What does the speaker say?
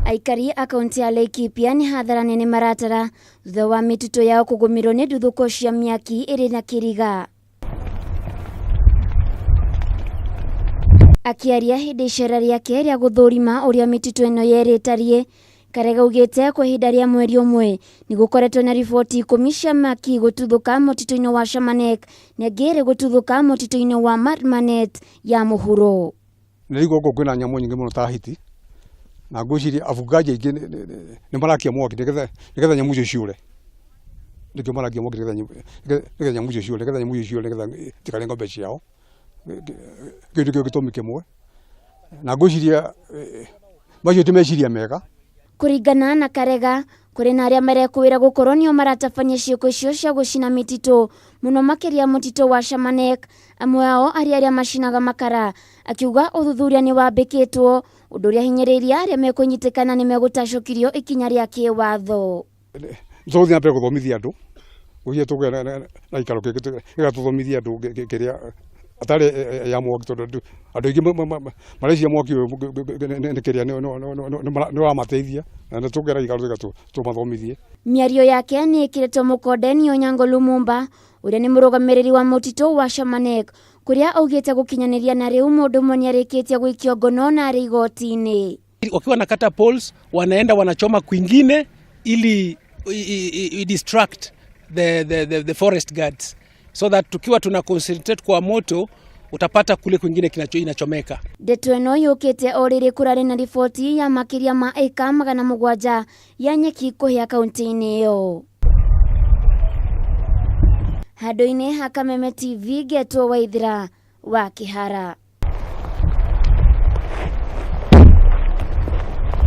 Aikari a kaunti ya Laikipia nĩ hathara nene maratara thutha wa mĩtitũ yao kũgũmĩrwo nĩ nduthũko cia mĩaki ĩrĩ na kĩriga. Akĩaria hĩndĩ icera rĩake rĩa gũthũrima ũrĩa mĩtitũ ĩno yerĩ ĩtariĩ, Karega augĩte kwa ihinda rĩa mweri ũmwe nĩ gũkoretwo na riboti ikũmi cia maki gũtuthũka mũtitũ-inĩ wa Shamanek na ĩngĩ ĩrĩ gũtuthũka mũtitũ-inĩ wa Marmanet ya mũhuro. Nĩ ndaigua gũkũ kwĩna nyamũ nyingĩ mũno ta hiti, na ngwĩciria afugaji aingĩ nĩ marakia mwaki nĩgetha nĩgetha nyamũ icio ciũre. Nĩkĩo marakia mwaki nĩgetha nĩgetha nyamũ icio ciũre, nĩgetha nyamũ icio ciũre nĩgetha itikarĩe ng'ombe ciao. Kĩu nĩkĩo gĩtũmi kĩmwe. Na ngwĩciria macio ti meciria mega. Kũringana na Karega, kũrĩ na arĩa marekũĩra gũkorwo nĩo maratabania ciĩko icio cia gũcina mĩtitũ, mũno makĩria mũtitũ wa Shamanek, amwe ao arĩ arĩa macinaga makara, akiuga ũthuthuria nĩ wambĩkĩtwo, ũndũ ũrĩa hinyĩrĩirie arĩa mekũnyitĩkana nĩ megũtacũkirio ikinya rĩa kĩwatho. Tũgũthiĩ na mbere gũthomithia andũ, gũthiĩ tũgĩe na gĩikaro kĩngĩ gĩgatũthomithia andũ kĩrĩa atarĩ ya mwaki tondũ andũ aingĩ mareciria mwaki ũyũ nĩ kĩrĩa nĩ ũramateithia na nĩ tũngĩgĩa na gĩikaro tũmathomithie. Mĩario yake nĩ ĩkĩrĩtwo mũkonde nĩ Onyango Lumumba ũrĩa nĩ mũrũgamĩrĩri wa mũtitũ wa Shamanek kũrĩa augĩte gũkinyanĩria na rĩu mũndũ ũmwe nĩarĩkĩtie gũikio ngono na arĩ igoti-inĩ. Wakiwa wanakata poles wanaenda wanachoma kwingine ili i distract the forest guards so that tukiwa tuna concentrate kwa moto utapata kule kwingine kinacho inachomeka. Ndeto ĩno yũkĩte o rĩrĩ kũrarĩ na riboti ya makĩria ma ĩka 700 ya nyeki kũhĩa kaunti-inĩ ĩyo. Handũ-inĩ ha Kameme TV ngetwo Waithira wa Kĩhara.